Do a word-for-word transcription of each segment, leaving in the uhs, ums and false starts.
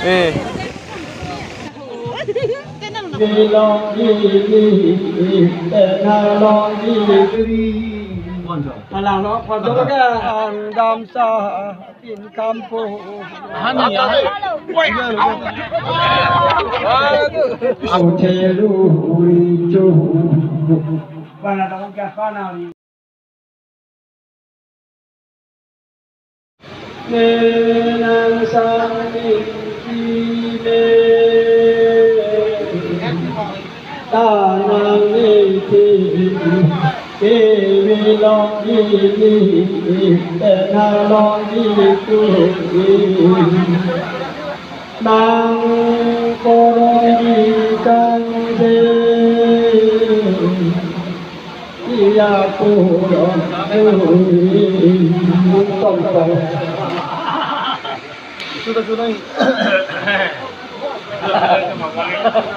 Eh. Alang lo, photo ke. Andam sa in kampo. Auntie Luri chu. Mana dong ka pana. Menang sang tingki me, tanang iti, kewi long ini, tenang long itu, nang korong di kang de. Iya kurang tong tong. Sudah, sudah.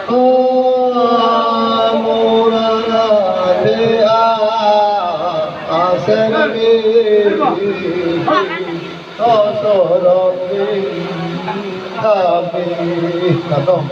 Oh, murana te a, asen mi. Oh, sorong mi. Kami. Katong.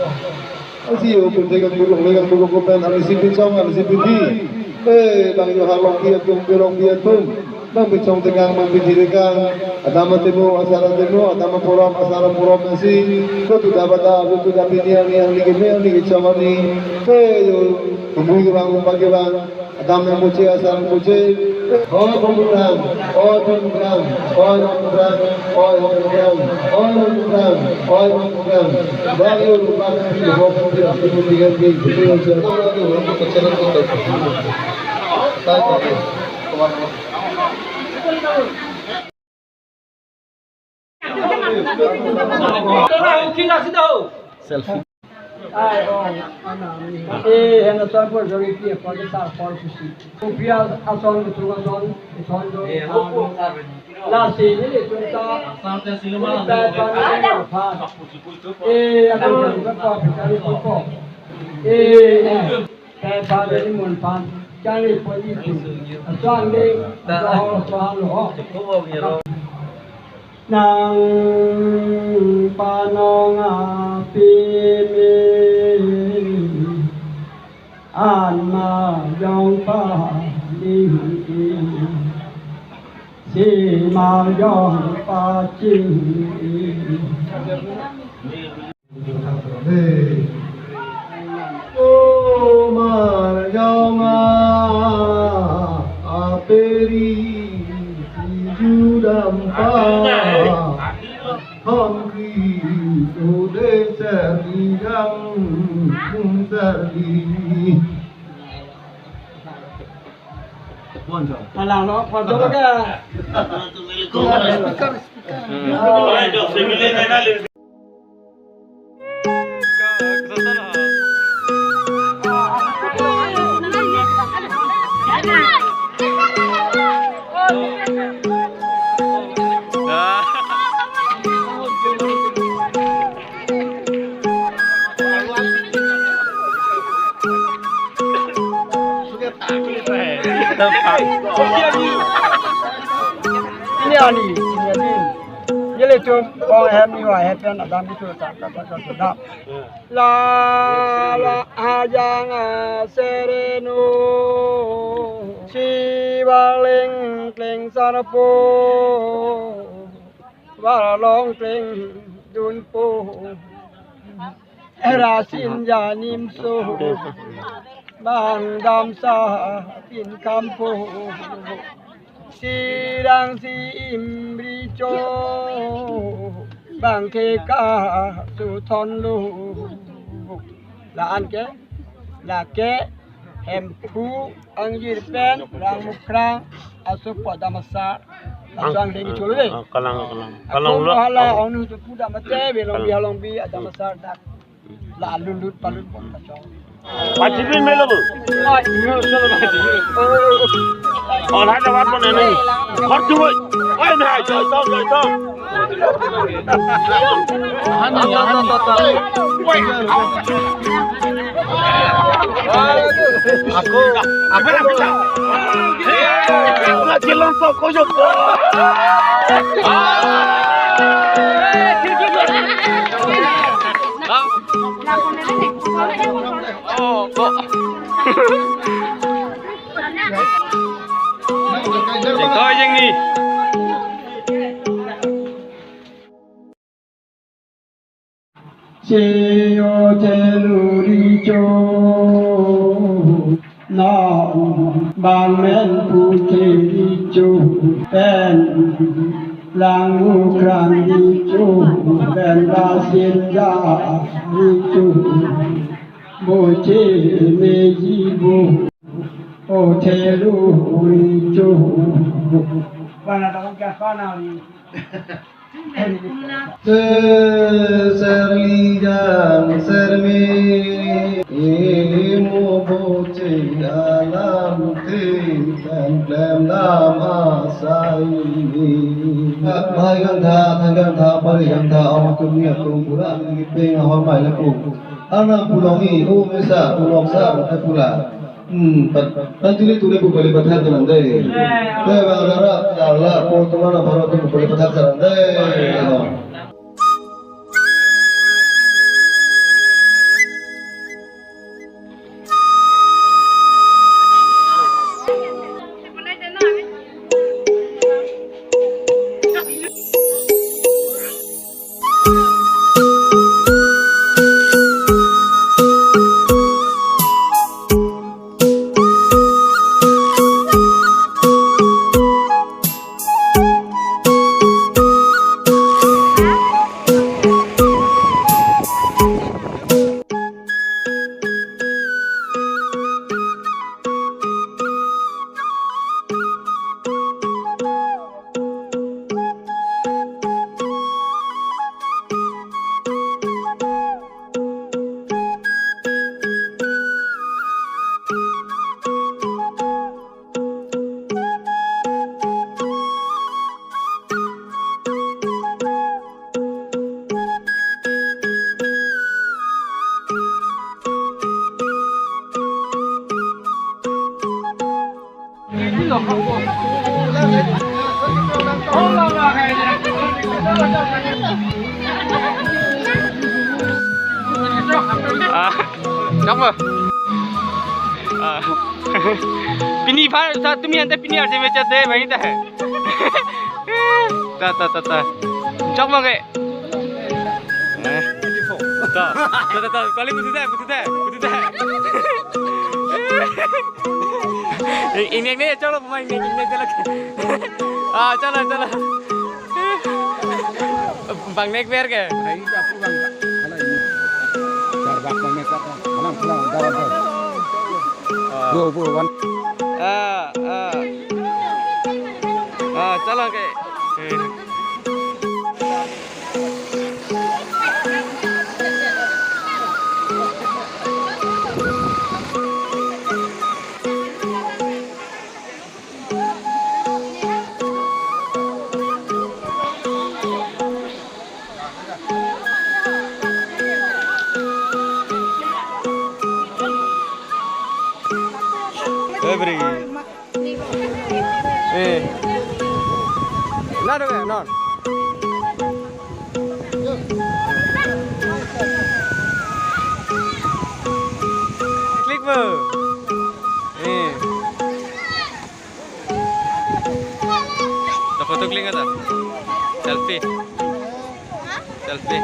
Asi yo pun tegang burung legang burung kopen, arsi pichong, arsi pithi. Eh, bang yo halong biya tum, birong biya tum. Bang pichong tegang, bang pithi tegang. Adam atemo, asar atemo, adam aporom, asar aporom nasi. Ko tu da bada, ko tu da pini, ani, ani keme, ani kechong ani. Eh, yo, kumbui ke bang, umpa ke bang. Adam nang muche, asar nang muche. Oi Bumrang, oi Bumrang, oi Bumrang, oi Bumrang, oi Bumrang, oi Bumrang. Dari rumah di rumah di rumah di rumah di rumah. Selfie. Eh, henlo chonpo jori pi apor ke sar por pusi. Kopi ason, betung ason, ison do. Lasi nelitum ta. Eh, akan jori pa pa pitani po. Eh, eh. Pai pa dari mun pan. Chari po itu. Ason de. Ason, ason lo. Nang panong api me an ma jong pa ling, si ma jong pa ching. Omar jong a, aperi si judam pa. Hongri ude serli jang serli. Alang lo, photo ke. Ini ani, ini ani. Nelitum ong hem ni wa hem pen adam itu tak tak tak tak. La la ajang a sereno. Si valing kling sarpo. Varlong kling dunpo. Era sin janim so. Bang dam sa tin kampo. Sirang si imri cho. Bang ke ka su thon lo. La an ke. La ke. Hemphu angjir pen rang mukrang aso po adam asar. Aso ang deng cholo de. Ah, kalang, kalang. Kalang lo. Hala ong nu tu pu dam ate be long bi halong bi adam asar dak. La lulut palut pon kachong. Pachipin melo bu. Ai, yo, cholo, cholo. Oh, hai jawab pon ini. Hot tu boy. Oi, na, jai tong, jai tong. Han, han, han, han. Oi. Ako, ako. Lagi longkok ko jo. Oh, kok. Ito yang ni. Che-o cheluri cho, nong bang men pu cheri cho, pen lang ukran di cho, pen ba sien ja di cho, bo che meji bo, o cheluri cho. Pana ta kya pana ri. Te serli jang serme imo boche alam te kan klem dam asai ni. Bahai gangtha, than gangtha, pari gangtha, amat kumi atum pura ni peng ahormai lapu. Anam pulong i, o mesa, pulong sa, te pula. Hmm, pat, pat tuli tuli pu pali pathan tu nang dei. Te bang rara, kala, po tu mana baro tu pali pathan sa nang dei. Ah, siapa? Ah. Pini pha, sa tumi ante pini arje mecha de bang ita. Ta, ta, ta, ta. Chok mang ke. Eh. Ta, ta, ta, ta. Kali putu de, putu de, putu de. Ini, ini, chalo, pemain ini, ini, chalo. Ah, chalo, chalo. Bang nek ber ke? Hai, itu aku bang. Kalau ini. Charbak bang nek apa? Malam pulang, dalam, dalam. Ah. Bro, bro, wan. Ah, ah. Ah, chalo ke. Eh. Every. Eh. Not aware, not. Click mo. Eh. Dapat tu kling ada. Selfie. Selfie.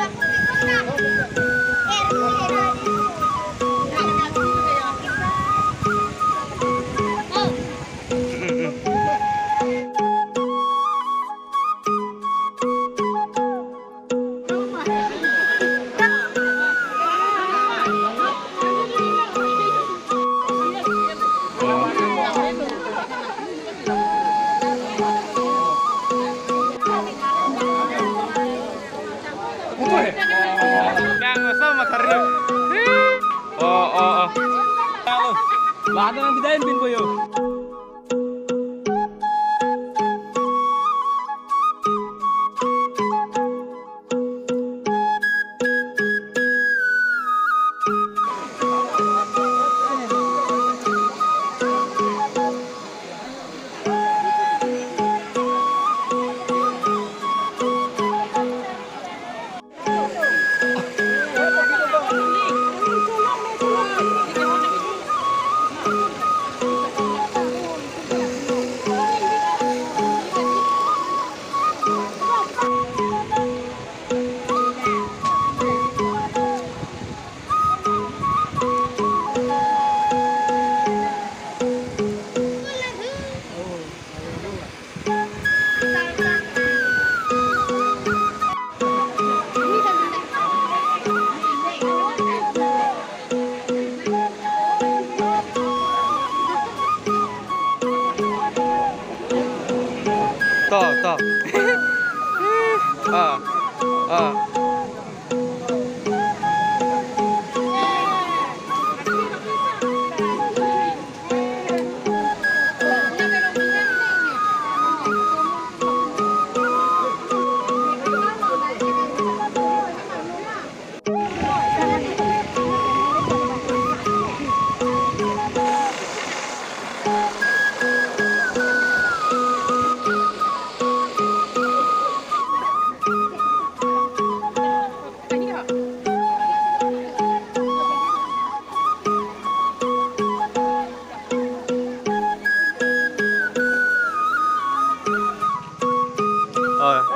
Yang sama karena. Oh, oh, oh. Lahat na lang bidayin pin po yun. To, to. Ah, ah. Oh,